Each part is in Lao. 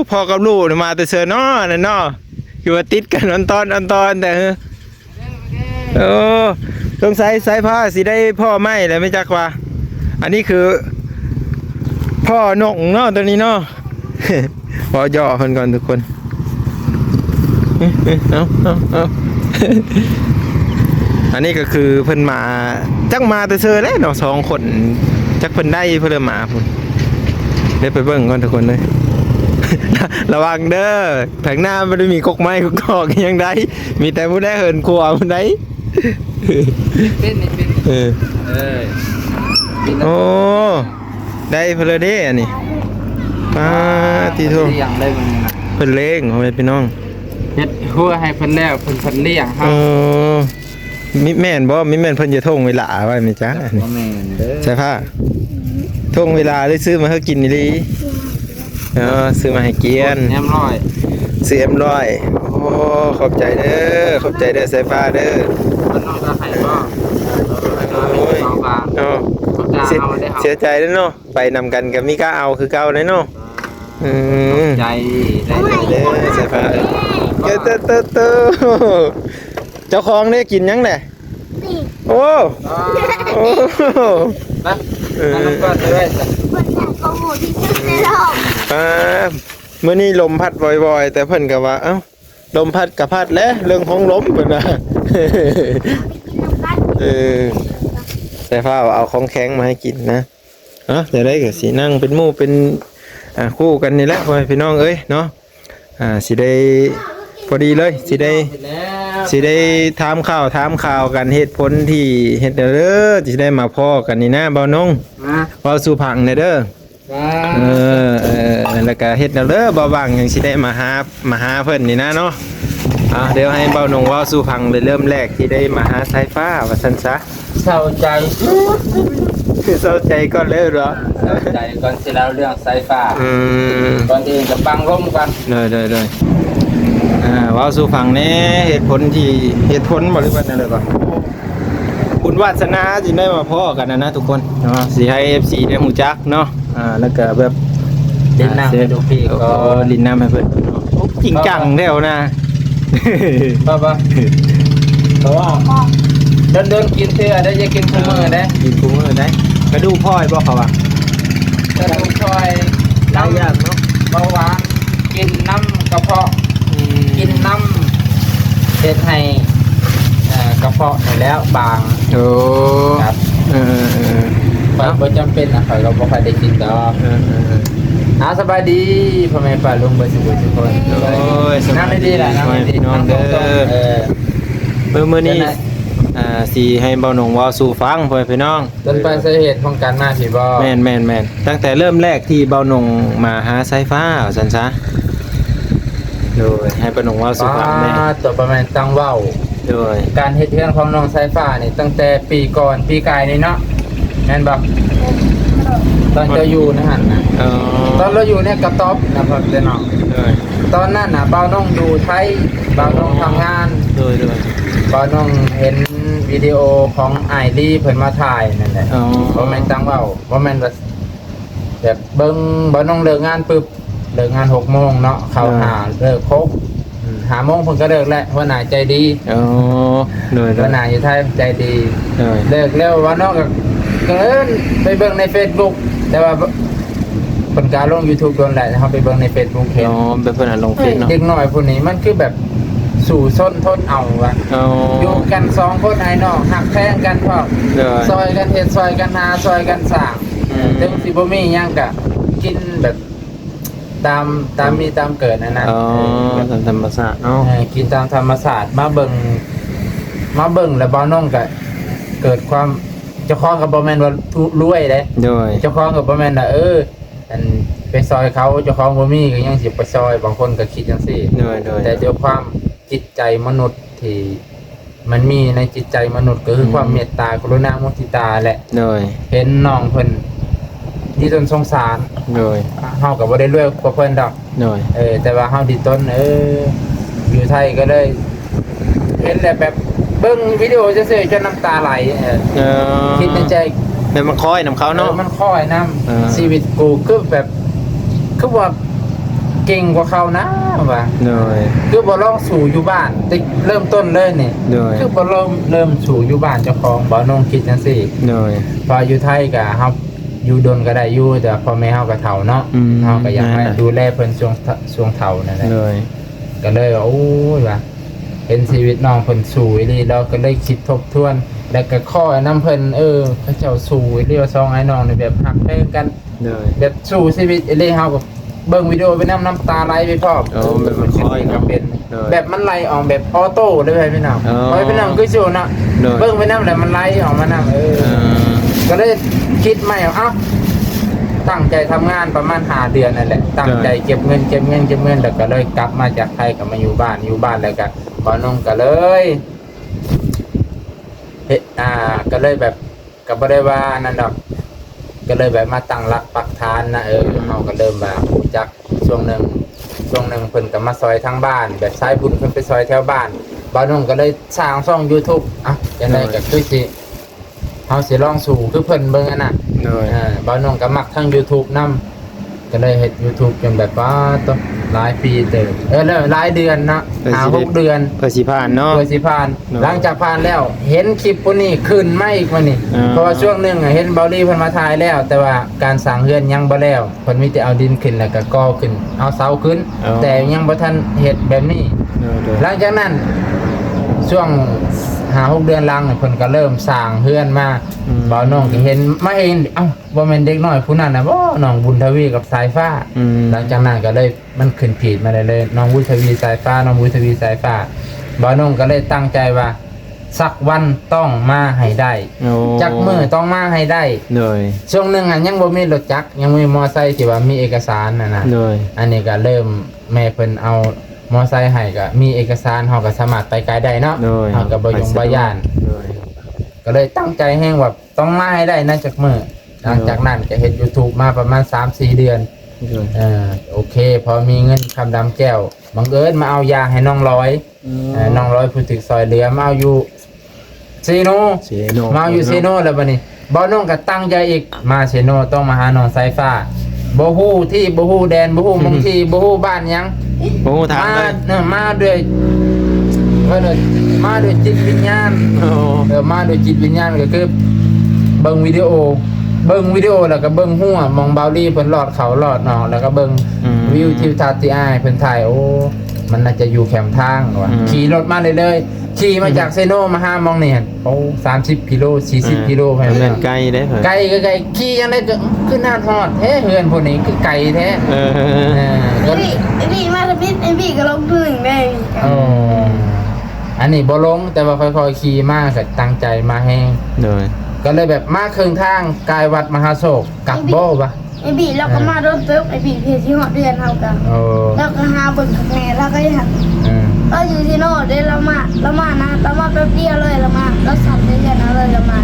ພໍ່ກັບລູກນີ້ມາແຕ່ເຊີເນາະ ອັນນັ້ນເນາະ ຄືວ່າຕິດກັນອອນຕອນ ອອນຕອນແຕ່ ເອີ ໂອ້ ສົງໄສສາຍຟ້າຊິໄດ້ພໍ່ໃໝ່ແລ້ວ ແມ່ນຈັກວ່າ ອັນນີ້ຄືພໍ່ນົກເນາະ ໂຕນີ້ເນາະ ເວົ້າຫຍອກເພິ່ນກ່ອນທຸກຄົນ ເອົາ ເອົາ ເອົາ ອັນນີ້ກໍຄືເພິ່ນມາ ຈັກມາແຕ່ເຊີແຫຼະເນາະ ສອງຄົນ ຈັກເພິ່ນໄດ້ເພິ່ນມາພຸ້ນ ເດີໄປເບິ່ງກ່ອນທຸກຄົນເດີ ລະວັງເດີ ທາງໜ້າບໍ່ໄດ້ມີກົກໄມ້ກົກຕອກອີ່ຫຍັງໃດ ມີແຕ່ຜູ້ໃດເຫີນຂົວຜູ້ໃດ ເປັນນີ້ເປັນນີ້ ເອີ ເອີ ເປັນ ໂອ້ ໄດ້ເພິ່ນແລ້ວເດ້ອັນນີ້ ປາດຕິໂທ ລ້ຽງໄດ້ເບິ່ງນີ້ນະ ເພິ່ນລ້ຽງ ພໍ່ແມ່ພີ່ນ້ອງ ເຮັດຮົ້ວໃຫ້ເພິ່ນແລ້ວ ເພິ່ນ ເພິ່ນລ້ຽງເຮົາ ເອີ ມີແມ່ນບໍ່? ມີແມ່ນເພິ່ນຈະທົ່ງເວລາໄວ້ແມ່ນຈ້າ ບໍ່ແມ່ນເດີ ສາຍຟ້າ ທົ່ງເວລາຫຼືຊື້ມາໃຫ້ກິນອີ່ຫຼີ? ເອີ ຊື້ມາໃຫ້ກຽນ ແອມຮ້ອຍ ຊື້ແອມຮ້ອຍ ໂອ້ ຂອບໃຈເດີ ຂອບໃຈເດີ ສາຍຟ້າເດີ ເພິ່ນນ້ອງກໍໃຫ້ບໍ່? ໂອ້ຍ ເນາະ ເສຍ ເສຍໃຈເດີເນາະ ໄປນຳກັນກໍມີກະເອົາຄືເກົ່າແຫຼະເນາະ ອືມ ໃຈ ໄດ້ເດີ ສາຍຟ້າ ເອີ ເຕີ ເຕີ ເຕີ ເຈົ້າຂອງເດ້ ກິນຫຍັງແດ່? ໂອ້ ໂອ້ ເອີ ເພິ່ນຢາກຂອງໝູທີ່ສຸດໃນໂລກ ອ່າ ມື້ນີ້ລົມພັດວອຍໆ ແຕ່ເພິ່ນກໍວ່າ ເອົ້າ ລົມພັດກໍພັດແຫຼະ ເລື່ອງຂອງລົມ ເພິ່ນວ່າ ເອີ ແຕ່ຟ້າວເອົາຂອງແຂງມາໃຫ້ກິນນະ ເອົ້າ ແນວໃດກໍຊິນັ່ງເປັນໝູ່ເປັນ ອ່າ ຄູ່ກັນນີ້ແຫຼະ ພໍ່ແມ່ພີ່ນ້ອງເອີຍເນາະ ອ່າ ຊິໄດ້ ພໍດີເລີຍ ຊິໄດ້ ຊິໄດ້ຖາມຂ່າວ ຖາມຂ່າວກັນ ເຫດຜົນທີ່ເຮັດແນວເດີ ຊິໄດ້ມາພໍ້ກັນນີ້ນະ ບ່າວນົງ ເວົ້າສູ່ຟັງແດ່ເດີ ເອີ ເອີ ແລ້ວກະເຮັດແນວເດີ ບໍ່ຫວັງຫຍັງຊິໄດ້ມາຫາ ມາຫາເພິ່ນນີ້ນະເນາະ ອ່າ ດຽວໃຫ້ບ່າວນົງເວົ້າສູ່ຟັງເລີຍ ເລີ່ມແລກທີ່ໄດ້ມາຫາສາຍຟ້າວ່າຊັ້ນຊະ ເສົ້າໃຈ ເສົ້າໃຈກ່ອນເລີຍເນາະ ເສົ້າໃຈກ່ອນ ຊິເລົ່າເລື່ອງສາຍຟ້າ ອືມ ກ່ອນອື່ນກໍຟັງລົມກ່ອນ ໂດຍ ໂດຍ ໂດຍ ອ່າ ເວົ້າສູ່ຟັງແດ່ ເຫດຜົນທີ່ ເຫດຜົນບໍ່ ຫຼືວ່າແນວໃດກໍ ບຸນວາດສະໜາຈຶ່ງໄດ້ມາພໍ້ກັນນະ ນະທຸກຄົນເນາະ ຊິໃຫ້ເອັຟຊີໄດ້ຮູ້ຈັກເນາະ ອ່າ ແລ້ວກໍແບບ ຫຼິ້ນນ້ຳ ອ່າ ເສຍ ໃຫ້ລູກພີ່ ເອີ ກໍ ຫຼິ້ນນ້ຳໃຫ້ເພິ່ນເນາະ ໂອ້ ຈິງຈັງແທ້ນະ ເພາະວ່າ ເພາະວ່າດົນໆກິນເທື່ອເດ້ ຢ່າກິນຄູ່ມື້ເດ້ ກິນຄູ່ມື້ເດ້ ກະດູກພອຍບໍ່ເຂົາວ່າ ກະດູກພອຍ ຫຼາຍຢ່າງເນາະ ເບົາຫວານ ກິນນຳກະເພາະ ອືມ ກິນນຳ ເຮັດໃຫ້ ເອີ ກະເພາະນີ້ແຫຼະບາງ ໂອ້ ຄັບ ເອີໆໆ ຂ້ອຍບໍ່ຈຳເປັນນະ ຂ້ອຍກໍບໍ່ຄ່ອຍໄດ້ກິນດອກ ເອີໆໆ ອ່າ ສະບາຍດີພໍ່ແມ່ປ້າລຸງເບິດສູ່ຜູ້ສູ່ຄົນ ໂອ້ຍ ນັ່ງດີໆລະ ນັ່ງດີໆ ພີ່ນ້ອງເດີ ເອີ ມື້ ມື້ນີ້ ຈັ່ງໃດ ອ່າ ຊິໃຫ້ບ່າວນົງເວົ້າສູ່ຟັງ ພໍ່ແມ່ພີ່ນ້ອງ ຕົ້ນປາຍສາເຫດຂອງການມາພີ້ບໍ່? ແມ່ນໆໆ ຕັ້ງແຕ່ເລີ່ມແລກທີ່ບ່າວນົງມາຫາສາຍຟ້າວ່າຊັ້ນຊະ ໂດຍ ໃຫ້ບ່າວນົງເວົ້າສູ່ຟັງແດ່ ປາດໂຕ ບໍ່ແມ່ນຕັ້ງເວົ້າ ໂດຍ ການເຮັດເຮືອນຂອງນ້ອງສາຍຟ້ານີ້ ຕັ້ງແຕ່ປີກ່ອນ ປີກາຍນີ້ເນາະ ແມ່ນບໍ່? ຕອນເຈົ້າຢູ່ໃນຫັ້ນນະ ເອີ ຕອນລາວຢູ່ໃນກະຕອບນະ ພໍ່ແມ່ພີ່ນ້ອງ ໂດຍ ຕອນນັ້ນນະ ບ່າວນົງຢູ່ໄທ ບ່າວນົງທຳງານ ໂດຍໆ ບ່າວນົງເຫັນວິດີໂອຂອງອ້າຍລີເພິ່ນມາຖ່າຍນັ້ນແຫຼະ ອໍ ບໍ່ແມ່ນຕັ້ງເວົ້າ ບໍ່ແມ່ນວ່າ ແບບເບິ່ງ ບ່າວນົງເລີກງານປຶບ ເລີກງານຫົກໂມງເນາະ ເຂົ້າ ອ່າ ຫ້າ ເລີກຫົກ ອືມ ຫ້າໂມງເພິ່ນກໍເລີກແລ້ວ ຫົວໜ້າໃຈດີ ອໍ ໂດຍໆ ຫົວໜ້າຢູ່ໄທໃຈດີ ໂດຍ ເລີກແລ້ວບ່າວນົງກໍ ກໍເອີ້ນໄປເບິ່ງໃນເຟສບຸກ ແຕ່ວ່າເພິ່ນກໍລົງຢູທູບໂດນແລ້ວ ເຮົາໄປເບິ່ງໃນເຟສບຸກເຫັນ ອໍ ແບບເພິ່ນໃຫ້ລົງເຟສເນາະ ເດັກນ້ອຍຜູ້ນີ້ມັນຄືແບບສູ້ຊົນທົນເອົາວ່າ ອໍ ຢູ່ກັນສອງຄົນອ້າຍນ້ອງ ຮັກແພງກັນພ້ອມ ໂດຍ ຊ່ອຍກັນເຮັດ ຊ່ອຍກັນຫາ ຊ່ອຍກັນສ້າງ ອືມ ເຖິງຊິບໍ່ມີຫຍັງກະກິນແບບ ຕາມ ຕາມມີຕາມເກີດຫັ້ນນະ ອໍ ເອີ ຕາມທຳມະຊາດເນາະ ເອີ ກິນຕາມທຳມະຊາດ ມາເບິ່ງ ມາເບິ່ງແລ້ວບ່າວນົງກະເກີດຄວາມ ເຈົ້າຂອງກໍບໍ່ແມ່ນວ່າລວຍເດ້ ໂດຍ ເຈົ້າຂອງກໍບໍ່ແມ່ນວ່າ ເອີ ອັນ ໄປຊ່ອຍເຂົາ ເຈົ້າຂອງບໍ່ມີກໍຍັງຊິໄປຊ່ອຍ ບາງຄົນກໍຄິດຈັ່ງຊີ້ ໂດຍໆ ແຕ່ດ້ວຍຄວາມຈິດໃຈມະນຸດທີ່ ມັນມີໃນຈິດໃຈມະນຸດ ກໍຄື ອືມ ຄວາມເມດຕາ ກະລຸນາ ມຸທິຕາແຫຼະ ໂດຍ ເຫັນນ້ອງເພິ່ນດິຕົນສົງສານ ໂດຍ ເຮົາກໍບໍ່ໄດ້ລວຍກວ່າເພິ່ນດອກ ໂດຍ ເອີ ແຕ່ວ່າເຮົາດິຕົນ ເອີ ຢູ່ໄທກໍເລີຍເຫັນແລ້ວແບບເບິ່ງວິດີໂອຊື່ໆ ຈົນນ້ຳຕາໄຫຼ ເອີ ເອີ ຄິດໃນໃຈ ແບບມັນຄ້ອຍນຳເຂົາເນາະ ເອີ ມັນຄ້ອຍນຳ ເອີ ຊີວິດກູຄືແບບ ຄືວ່າ ເກັ່ງກວ່າເຂົານະວ່າ ໂດຍ ຄືບໍ່ລອງສູ້ຢູ່ບ້ານແຕ່ເລີ່ມຕົ້ນເລີຍນີ້ ໂດຍ ຄືບໍ່ເລີ່ມ ເລີ່ມສູ້ຢູ່ບ້ານເຈົ້າຂອງ ບ່າວນົງຄິດຈັ່ງຊີ້ ໂດຍ ເພາະຢູ່ໄທກະເຮົາຢູ່ດົນກະໄດ້ຢູ່ ແຕ່ພໍ່ແມ່ເຮົາກະເຖົ້າເນາະ ອືມ ເຮົາກະຢາກໃຫ້ ແມ່ນລະ ດູແລເພິ່ນຊ່ວງ ຊ່ວງເຖົ້ານັ້ນແຫຼະ ໂດຍ ກະເລີຍວ່າ ໂອ້ຍ ວ່າ ເຫັນຊີວິດນ້ອງເພິ່ນສູ້ອີ່ຫຼີ ລາວກະເລີຍຄິດທົບທວນ ແລ້ວກະຂໍນຳເພິ່ນ ເອີ ເຂົາເຈົ້າສູ້ອີ່ຫຼີວ່າ ສອງອ້າຍນ້ອງນີ້ແບບຮັກແພງກັນ ໂດຍ ແບບສູ້ຊີວິດອີ່ຫຼີ ເຮົາກະເບິ່ງວິດີໂອໄປນຳ ນ້ຳຕາໄຫຼໄປພ້ອມ ໂອ້ ແບບມັນຄ່ອຍເນາະ ກະເປັນ ໂດຍ ແບບມັນໄຫຼອອກແບບອໍໂຕ້ເລີຍພີ່ນ້ອງ ອໍ ພໍ່ແມ່ພີ່ນ້ອງຄືສູ້ເນາະ ໂດຍ ເບິ່ງໄປນຳແລ້ວມັນໄຫຼອອກມານຳ ເອີ ອ່າ ກະເລີຍຄິດໃໝ່ ເອົ້າ ຕັ້ງໃຈທຳງານປະມານຫ້າເດືອນນັ້ນແຫຼະ ຕັ້ງໃຈ ໂດຍ ເກັບເງິນ ເກັບເງິນ ເກັບເງິນ ແລ້ວກະເລີຍກັບມາຈາກໄທ ກະມາຢູ່ບ້ານ ຢູ່ບ້ານແລ້ວກະ ບ່າວນົງກະເລີຍເຮັດ ອ່າ ກະເລີຍແບບ ກະບໍ່ໄດ້ວ່າອັນນັ້ນດອກ ກະເລີຍແບບມາຕັ້ງຫຼັກປັກຖານນະ ເອີ ເຮົາກະເລີ່ມວ່າຮູ້ຈັກຊ່ວງໜຶ່ງ ຊ່ວງໜຶ່ງເພິ່ນກະມາຊ່ອຍທາງບ້ານ ແບບສາຍບຸນເພິ່ນໄປຊ່ອຍແຖວບ້ານ ບ່າວນົງກະເລີຍສ້າງຊ່ອງຢູທູບ ເອົ້າ ຈັ່ງໃດກະຄືຊິ ເຮົາຊິລອງສູ້ຄືເພິ່ນເບິ່ງຫັ້ນນະ ໂດຍ ເອີ ບ່າວນົງກະມັກທາງຢູທູບນຳ ກະເລີຍເຮັດຢູທູບຈົນແບບ ປາດໂທ້ ຫຼາຍປີເຕີບ ເອີ ຫຼາຍເດືອນເນາະ ຫ້າຫົກເດືອນ ເພື່ອຊິຜ່ານເນາະ ເພື່ອຊິຜ່ານ ໂດຍ ຫຼັງຈາກຜ່ານແລ້ວ ເຫັນຄລິບຜູ້ນີ້ຂຶ້ນມາອີກມື້ນີ້ ອ່າ ເພາະວ່າຊ່ວງໜຶ່ງເຫັນເບົາລີເພິ່ນມາຖ່າຍແລ້ວ ແຕ່ວ່າການສ້າງເຮືອນຍັງບໍ່ແລ້ວ ເພິ່ນມີແຕ່ເອົາດິນຂຶ້ນ ແລ້ວກະກໍ່ຂຶ້ນ ເອົາເສົາຂຶ້ນ ອໍ ແຕ່ຍັງບໍ່ທັນເຮັດແບບນີ້ ໂດຍ ໂດຍ ຫຼັງຈາກນັ້ນ ຊ່ວງຫ້າຫົກເດືອນຫຼັງ ເພິ່ນກະເລີ່ມສ້າງເຮືອນມາ ອືມ ບ່າວນົງກະເຫັນ ມາເຫັນ ເອົ້າ ບໍ່ແມ່ນເດັກນ້ອຍຜູ້ນັ້ນນະບໍ ນ້ອງບຸນທະວີກັບສາຍຟ້າ ອືມ ຫຼັງຈາກນັ້ນກະເລີຍ ມັນຂຶ້ນຟີດມາເລີຍ ນ້ອງບຸນທະວີສາຍຟ້າ ນ້ອງບຸນທະວີສາຍຟ້າ ບ່າວນົງກະເລີຍຕັ້ງໃຈວ່າ ສັກວັນຕ້ອງມາໃຫ້ໄດ້ ໂອ້ ຈັກມື້ຕ້ອງມາໃຫ້ໄດ້ ໂດຍ ຊ່ວງໜຶ່ງຫັ້ນຍັງບໍ່ມີລົດຈັກ ຍັງມີມໍໄຊທີ່ວ່າມີເອກະສານຫັ້ນນະ ໂດຍ ອັນນີ້ກະເລີ່ມ ແມ່ເພິ່ນເອົາມໍໄຊໃຫ້ ກະມີເອກະສານ ເຮົາກະສາມາດໄປໄກໄດ້ເນາະ ໂດຍ ເຮົາກະບໍ່ຍົງບໍ່ຢ້ານ ໂດຍ ກະເລີຍຕັ້ງໃຈແຮງວ່າ ຕ້ອງມາໃຫ້ໄດ້ນະຈັກມື້ ຫຼັງຈາກນັ້ນກະເຮັດຢູທູບມາປະມານສາມສີ່ເດືອນ ໂດຍ ເອີ ໂອເຄ ພໍມີເງິນຄຳດຳແກ້ວ ບັງເອີນມາເອົາຢາໃຫ້ນ້ອງລອຍ ອືມ ເອີ ນ້ອງລອຍຜູ້ຖືກຊ່ອຍເຫຼືອ ມາເອົາຢູ່ເຊໂນ ເຊໂນ ມາເອົາຢູ່ເຊໂນ ແລ້ວບາດນີ້ ບ່າວນົງກະຕັ້ງໃຈອີກ ມາເຊໂນຕ້ອງມາຫານ້ອງສາຍຟ້າ ບໍ່ຮູ້ທີ່ ບໍ່ຮູ້ແດນ ບໍ່ຮູ້ ອືມ ໝ່ອງທີ່ ບໍ່ຮູ້ບ້ານຫຍັງ ບໍ່ຮູ້ທາງເລີຍ ເອີ ມາດ້ວຍ ເອີ້ນວ່າມາດ້ວຍຈິດວິນຍານ ໂອ້ ເອີ ມາດ້ວຍຈິດວິນຍານ ກະຄືເບິ່ງວິດີໂອ ເບິ່ງວິດີໂອ ແລ້ວກະເບິ່ງຮົ້ວ ໝ່ອງເບົາລີເພິ່ນລອດເຂົ້າລອດອອກ ແລ້ວກະເບິ່ງ ອືມ ວິວທິວທັດທີ່ອ້າຍເພິ່ນຖ່າຍ ໂອ້ ມັນໜ້າຈະຢູ່ແຄມທາງວ່າ ອືມ ຂີ່ລົດມາເລື້ອຍໆ ຂີ່ມາຈາກເຊໂນມາຫາໝ່ອງນີ້ ໂອ້ ສາມສິບກິໂລ ສີ່ສິບກິໂລ ເອີ ແມ່ນ ແມ່ນໄກເດ້ ໄກ ໄກ ຂີ່ຈັ່ງໃດກະຄືນາດຮອດແທ້ ເຮືອນພວກນີ້ຄືໄກແທ້ ເອີ ເອີ ກະ ໄອ້ບີ່ ໄອ້ບີ່ມາທຳອິດ ໄອ້ບີ່ກະລົງຄືໜຶ່ງແດ່ ໂອ້ ອັນນີ້ບໍ່ລົງ ແຕ່ວ່າຄ່ອຍໆຂີ່ມາ ກະຕັ້ງໃຈມາແຮງ ໂດຍ ກະເລີຍແບບມາເຄິ່ງທາງ ກາຍວັດມະຫາໂຊກ ກັບບໍ່ວະ? ໄອ້ບີ່ລາວກະມາດົນເຕີບ ໄອ້ບີ່ເພິ່ນຊິຮອດເຮືອນເຮົາກະ ໂອ້ ລາວກະຫາເບິ່ງຄັກແນ່ ລາວກະຢາກ ອືມ ລາວຢູ່ເຊໂນເດ້ ລາວມາ ລາວມານະ ລາວມາແປັບດຽວເລີຍ ລາວມາ ລາວສັບໃສ່ເຮືອນເຮົາເລີຍ ລາວມາ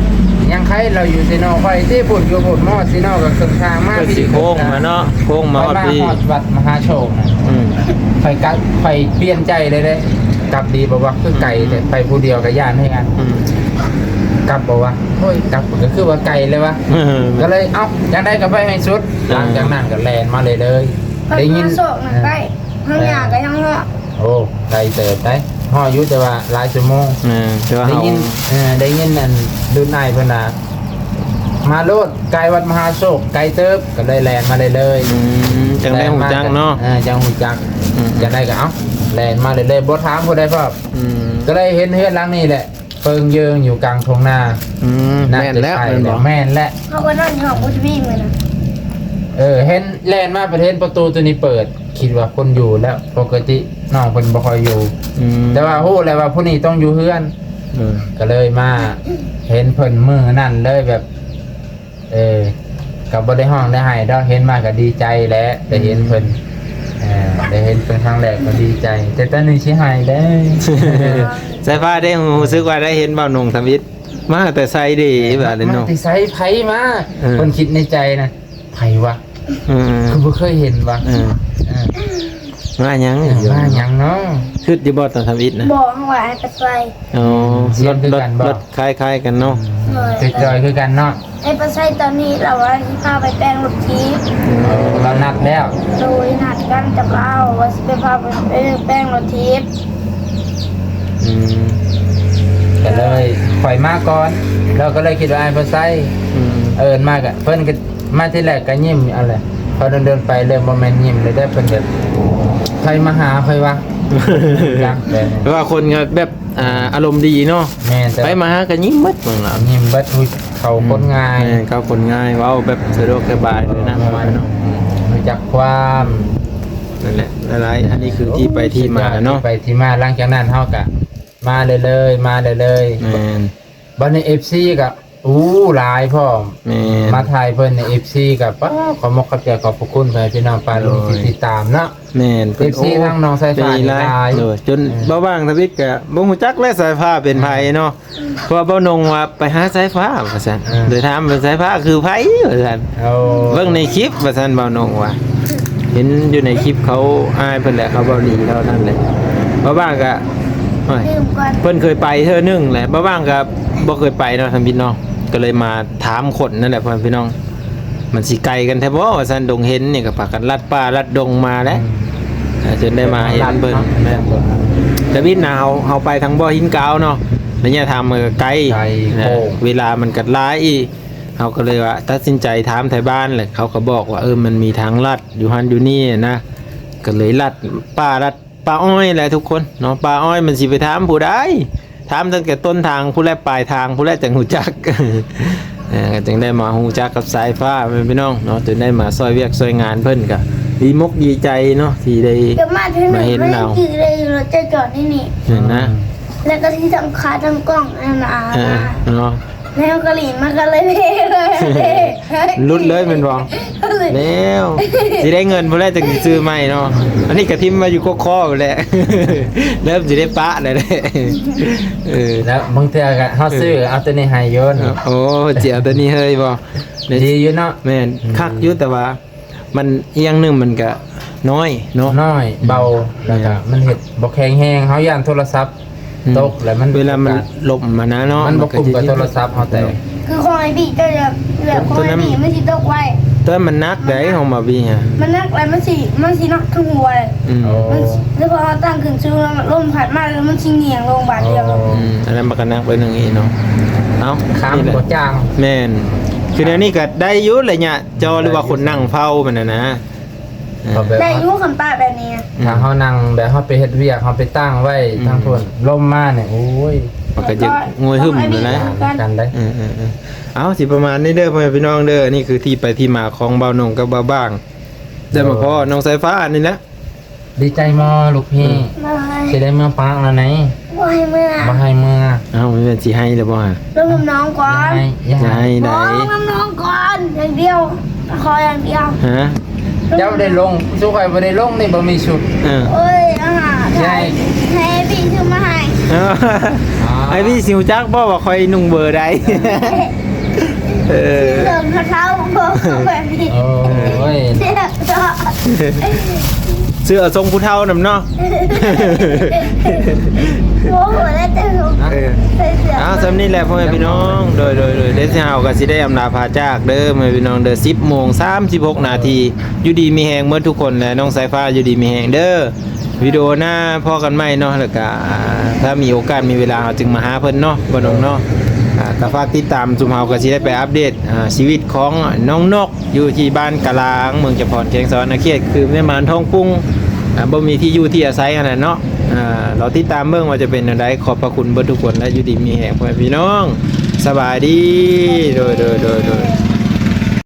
ຍັງໄຄລາວຢູ່ເຊໂນ ຂ້ອຍຕິພຸ້ນ ຢູ່ພຸ້ນ ມາຮອດເຊໂນກະເຄິ່ງທາງມາ ເພິ່ນຊິໂຄ້ງມາເນາະ ໂຄ້ງມາຮອດພີ້ ມາຮອດວັດມະຫາໂຊກນະ ອືມ ຂ້ອຍກະ ຂ້ອຍປ່ຽນໃຈເລີຍເດ້ ກັບດີບໍ່ວະ ຄືໄກແທ້ ອືມ ໄປຜູ້ດຽວກະຢ້ານເຮືອນ ອືມ ກັບບໍ່ວະ ໂອ້ຍ ກັບກະຄືວ່າໄກແລ້ວວະ ເອີ ກະເລີຍ ເອົ້າ ຈັ່ງໃດກະໄປໃຫ້ສຸດ ອ່າ ຫຼັງຈາກນັ້ນກະແລ່ນມາເລີຍ ໄດ້ຍິນ ໂຊກນະ ເອີ ໄປ ເຮົາຍ່າງກະຍັງຮອດ ໂອ້ ໄກເຕີບໄດ໋ ຮອດຢູ່ແຕ່ວ່າຫຼາຍຊົ່ວໂມງ ເອີ ແຕ່ວ່າ ໄດ້ຍິນ ເຮົາ ເອີ ໄດ້ຍິນອັນລຸ້ນອ້າຍເພິ່ນວ່າ ມາໂລດ ກາຍວັດມະຫາໂຊກ ໄກເຕີບ ກະເລີຍແລ່ນມາເລີຍ ອືມ ຈັ່ງໄດ້ຮູ້ຈັກເນາະ ເອີ ຈັ່ງຮູ້ຈັກ ອືມ ຈັ່ງໃດກະເອົ້າ ແລ່ນມາເລີຍ ບໍ່ຖາມຜູ້ໃດພ້ອມ ອືມ ກະເລີຍເຫັນເຮືອນຫຼັງນີ້ແຫຼະ ເປິງເຢິງຢູ່ກາງທົ່ງນາ ອືມ ໜ້າຈະໃຊ່ແລ້ວ ແມ່ນແຫຼະ ແມ່ນແຫຼະ ເຮົາກະນອນຢູ່ຫ້ອງພຸດທະວີມື້ນັ້ນ ເອີ ເຫັນແລ່ນມາ ເຫັນປະຕູໂຕນີ້ເປີດ ຄິດວ່າຄົນຢູ່ແລ້ວ ປົກກະຕິນ້ອງເພິ່ນບໍ່ຄ່ອຍຢູ່ ອືມ ແຕ່ວ່າຮູ້ແລ້ວວ່າຜູ້ນີ້ຕ້ອງຢູ່ເຮືອນ ເອີ ກະເລີຍມາເຫັນເພິ່ນມື້ນັ້ນເລີຍແບບ ເອີ ກະບໍ່ໄດ້ຮ້ອງໄດ້ໄຫ້ດອກ ເຫັນມາກະດີໃຈແຫຼະ ໄດ້ເຫັນເພິ່ນ ອືມ ເອີ ໄດ້ເຫັນເພິ່ນຄັ້ງແລກກະດີໃຈ ແຕ່ຕອນນີ້ຊິໄຫ້ແລ້ວ ສາຍຟ້າໄດ້ຮູ້ສຶກວ່າໄດ້ເຫັນບ່າວນົງທຳອິດ ມາແຕ່ໃສເດ ເອີ ບາດນີ້ເນາະ ມາແຕ່ໃສ ໃຜມາ ເອີ ເພິ່ນຄິດໃນໃຈນະ ໃຜວະ ເອີ ຄືບໍ່ເຄີຍເຫັນວະ ເອີ ເອີ ມາຫຍັງ? ເອີ ມາຫຍັງເນາະ? ຄິດຢູ່ບໍ່ຕອນທຳອິດນະ? ບໍ່ ເຮົາວ່າໃຫ້ໄປໃສ່. ອໍ ສຽງຄືກັນບໍ່? ລົດ ລົດຄ້າຍໆກັນເນາະ. ໂດຍ ຈອຍໆຄືກັນເນາະ. ໃຫ້ໄປໃສ່ຕອນນີ້ ລາວວ່າຊິພາໄປແປງລົດຖີບ. ເອີ ລາວນັດແລ້ວ? ໂດຍ ນັດກັນກັບລາວວ່າຊິໄປພາໄປແປງລົດຖີບ. ອືມ ກໍເລີຍຂ້ອຍມາກ່ອນ ລາວກໍເລີຍຄິດວ່າອ້າຍໄປໃສ່. ອືມ ເອີ້ນມາກໍ ເພິ່ນກໍມາທີແລກກໍຍິ້ມ ອັນແຫຼະ ພໍເດີນໆໄປເລີ່ມບໍ່ແມ່ນຍິ້ມແລ້ວເດ້ ເພິ່ນແບບໃຜມາຫາຂ້ອຍວະ ຈັກແບບນີ້ ແປວ່າຄົນກໍແບບ ອ່າ ອາລົມດີເນາະ. ແມ່ນ ແຕ່ໄປມາຫາກໍຍິ້ມເບິດເບິ່ງລະ ຍິ້ມເບິດ ຮູ້ ເຂົ້າ ອືມ ຄົນງ່າຍ. ແມ່ນ ເຂົ້າຄົນງ່າຍ ເວົ້າແບບສະດວກສະບາຍເລີຍນະ. ເອີ ເນາະ ຮູ້ຈັກຄວາມ ອືມ ນັ້ນແຫຼະ ຫຼາຍໆ ອັນນີ້ຄືທີ່ໄປທີ່ມາເນາະ ທີ່ໄປທີ່ມາ. ຫຼັງຈາກນັ້ນເຮົາກໍມາເລື້ອຍໆ ມາເລື້ອຍໆ. ແມ່ນ ບັດນີ້ເອັຟຊີກໍ ໂອ້ ຫຼາຍພ້ອມ. ແມ່ນ ມາຖ່າຍເພິ່ນໃນເອັຟຊີກໍ ປ້າ ຂອບມົກຂອບໃຈ ຂອບພະຄຸນພໍ່ແມ່ພີ່ນ້ອງປ້າລຸງ ໂດຍ ທີ່ຕິດຕາມເນາະ. ແມ່ນ ເອັຟຊີ ໂອ້ ທາງນ້ອງສາຍຟ້ານີ້ຫຼາຍ. ໂດຍ ຈົນ ເອີ ບ່າວຫວ່າງທຳອິດກໍບໍ່ຮູ້ຈັກແຫຼະສາຍຟ້າເປັນໃຜເນາະ. ອືມ ເພາະວ່າບ່າວນົງວ່າໄປຫາສາຍຟ້າວ່າຊັ້ນ. ເອີ ໂດຍຖາມວ່າສາຍຟ້າຄືໃຜວ່າຊັ້ນ. ໂອ້ ເບິ່ງໃນຄລິບວ່າຊັ້ນ ບ່າວນົງວ່າ ເຫັນຢູ່ໃນຄລິບເຂົາອ້າຍເພິ່ນແຫຼະ ເຂົາເວົ້າດີເທົ່ານັ້ນແຫຼະ. ບ່າວຫວ່າງກໍ ໂອ້ຍ ເພິ່ນເຄີຍໄປເທື່ອໜຶ່ງແຫຼະ ບ່າວຫວ່າງກໍບໍ່ເຄີຍໄປເນາະ ທຳອິດເນາະ. ກໍເລີຍມາຖາມຄົນນັ້ນແຫຼະ ພໍ່ແມ່ພີ່ນ້ອງ ມັນຊິໄກກັນແທ້ບໍ່ວ່າຊັ້ນ. ດົງເຫັນນີ້ກໍພາກັນລັດປ່າລັດດົງມາແຫຼະ. ອືມ ເອີ ຈົນໄດ້ມາເຫັນເພິ່ນ. ແມ່ນ ທຳອິດນະ ເຮົາ ເຮົາໄປທາງບໍ່ຫີນກາວເນາະ ໄລຍະທາງມັນກໍໄກ ໄກ ນະ ໂຄ້ງ ເວລາມັນກໍຫຼາຍອີກ. ເຮົາກໍເລີຍວ່າຕັດສິນໃຈຖາມໄທບ້ານແຫຼະ ເຂົາກໍບອກວ່າ ເອີ ມັນມີທາງລັດຢູ່ຫັ້ນຢູ່ນີ້ນະ. ກໍເລີຍລັດປ່າລັດ ປ່າອ້ອຍແຫຼະທຸກຄົນເນາະ. ປ່າອ້ອຍມັນຊິໄປຖາມຜູ້ໃດ? ຖາມຕັ້ງແຕ່ຕົ້ນທາງພຸ້ນແຫຼະ ປາຍທາງພຸ້ນແຫຼະ ຈັ່ງຮູ້ຈັກ. ເອີ ກໍຈຶ່ງໄດ້ມາຮູ້ຈັກກັບສາຍຟ້າ ແມ່ນພີ່ນ້ອງເນາະ ຈົນໄດ້ມາຊ່ອຍວຽກຊ່ອຍງານເພິ່ນ ກໍດີມົກດີໃຈເນາະ ທີ່ໄດ້ມາເຫັນລາວ. ຈື່ໄດ້ຢູ່ ລົດຈະຈອດຢູ່ນີ້ ເຫັນນະ ແລ້ວກໍທີ່ທັງຂາທັງກ້ອງອັນນະ. ເອີ ເນາະ ແລ້ວກໍຫຼີນມາກໍເລີຍເພເລີຍ. ຫຼຸດເລີຍແມ່ນບໍ່? ແລ້ວຊິໄດ້ເງິນພຸ້ນແຫຼະ ຈັ່ງຊິຊື້ໃໝ່ເນາະ. ອັນນີ້ກະຖິ້ມໄວ້ຢູ່ກົກຄໍພຸ້ນແຫຼະ ເລີ່ມຊິໄດ້ປະແລ້ວແຫຼະ. ເອີ ແລ້ວບາງເທື່ອກະເຮົາຊື້ ເອີ ເອົາໂຕນີ້ໃຫ້ຢູ່. ໂອ້ ຊິເອົາໂຕນີ້ເຮີຍບໍ່? ດີຢູ່ເນາະ. ແມ່ນ ອືມ ຄັກຢູ່ ແຕ່ວ່າມັນອີກຢ່າງໜຶ່ງມັນກະນ້ອຍເນາະ ນ້ອຍ ເບົາ ແລ້ວກະມັນເຮັດບໍ່ແຂງແຮງ ເຮົາຢ້ານໂທລະສັບ ອືມ ຕົກແລ້ວມັນ ເວລາມັນລົ້ມມານະເນາະ ມັນບໍ່ຄຸ້ມກັບໂທລະສັບເຮົາແຕກ. ຄືຂອງອ້າຍບີ້ເຈົ້າ ແບບຂອງອ້າຍບີ້ມັນຊິຕົກໄວ. ແຕ່ມັນໜັກໃດຂອງບ່າວບີ້ຫັ້ນ ມັນໜັກແລ້ວມັນຊິ ມັນຊິໜັກທັງຫົວເລີຍ. ອືມ ມັນຊິ ແລ້ວພໍເຮົາຕັ້ງຂຶ້ນສູງແລ້ວລົມພັດມາແລ້ວມັນຊິຫງຽງລົງບາດດຽວ. ອໍ ອືມ ອັນນັ້ນມັນກໍໜັກໄປໜຶ່ງອີກເນາະ. ເອົ້າ ຄາມບໍ່ຈ້າງ. ແມ່ນ ຄືແນວນີ້ກໍໄດ້ຢູ່ໄລຍະຈໍ ຫຼືວ່າຄົນນັ່ງເຝົ້າມັນນະນະ. ເອີ ໄດ້ຢູ່ ຄັນປະແບບນີ້ ອືມ ຖ້າເຮົານັ່ງແບບເຮົາໄປເຮັດວຽກ ເຮົາໄປຕັ້ງໄວ້ ອືມ ທາງພຸ້ນ ລົມມານີ້ ໂອ້ຍ ມັນກໍຈະງວຍຫຶ້ມຢູ່ນະ ກັນໄດ້. ເອີໆໆ ເອົ້າ ຊິປະມານນີ້ເດີ ພໍ່ແມ່ພີ່ນ້ອງເດີ. ອັນນີ້ຄືທີ່ໄປທີ່ມາຂອງບ່າວນົງກັບບ່າວບາງ ໄດ້ມາພໍ້ນ້ອງສາຍຟ້ານີ້ແຫຼະ. ດີໃຈບໍ່ລູກພີ່? ບໍ່ ຊິໄດ້ເມືອປາກແລ້ວໃນ. ບໍ່ໃຫ້ເມືອ ບໍ່ໃຫ້ເມືອ. ເອົ້າ ແມ່ນຊິໃຫ້ແລ້ວບໍ່ຫະ? ລົງນຳນ້ອງກ່ອນ. ຢ່າໃຫ້ ຢ່າໃຫ້ ບໍ່ ໃດ ລົງນຳນ້ອງກ່ອນ ຢ່າງດຽວ ຂໍຢ່າງດຽວ. ຮະ? ເຈົ້າໄດ້ລົງ ຊຸມຂ້ອຍບໍ່ໄດ້ລົງນີ້ ບໍ່ມີຊຸດ. ເອີ ໂອ້ຍ ອາຫານ ໃຫ້ ໃຫ້ອ້າຍບີ້ຊື້ມາໃຫ້. ເອີ ອ້າຍບີ້ຊິຮູ້ຈັກບໍ່ວ່າຂ້ອຍນຸ່ງເບີໃດ? ເອີ ເສື້ອຂາວໆ ບໍ່ ແບບນີ້. ໂອ້ຍ ເສື້ອ ເສື້ອຊົງຜູ້ເຖົ້ານຳເນາະ. ໂອ້ໂຫ ແລ້ວແຕ່ ເອີ ເອົາ ສ່ຳນີ້ແຫຼະ ພໍ່ແມ່ພີ່ນ້ອງ. ໂດຍໆໆ ດຽວເຮົາກໍຊິໄດ້ອຳລາພາຈາກເດີ ພໍ່ແມ່ພີ່ນ້ອງເດີ. ສິບໂມງສາມສິບຫົກນາທີ ຢູ່ດີມີແຮງເໝິດທຸກຄົນ ແລະ ນ້ອງສາຍຟ້າຢູ່ດີມີແຮງເດີ. ວິດີໂອໜ້າພໍ້ກັນໃໝ່ເນາະ ແລ້ວກະ ອ່າ ຖ້າມີໂອກາດມີເວລາເຮົາຈຶ່ງມາຫາເພິ່ນເນາະ ບ່າວນົງເນາະ. ອ່າ ກໍຝາກຕິດຕາມ ຊຸມເຮົາກໍຊິໄດ້ໄປອັບເດດ ອ່າ ຊີວິດຂອງນ້ອງນົກ ຢູ່ທີ່ບ້ານກະລາງ ເມືອງຈຳພອນ ແຂວງສະຫວັນນະເຂດ ຄືແມ່ໝານທອງປຸ້ງ ອ່າ ບໍ່ມີທີ່ຢູ່ທີ່ອາໄສຫັ້ນແຫຼະເນາະ. ອ່າ ລໍຕິດຕາມເບິ່ງວ່າຈະເປັນແນວໃດ. ຂອບພະຄຸນເບິດທຸກຄົນ ແລະ ຢູ່ດີມີແຮງ ພໍ່ແມ່ພີ່ນ້ອງ. ສະບາຍດີ. ໂດຍໆໆ.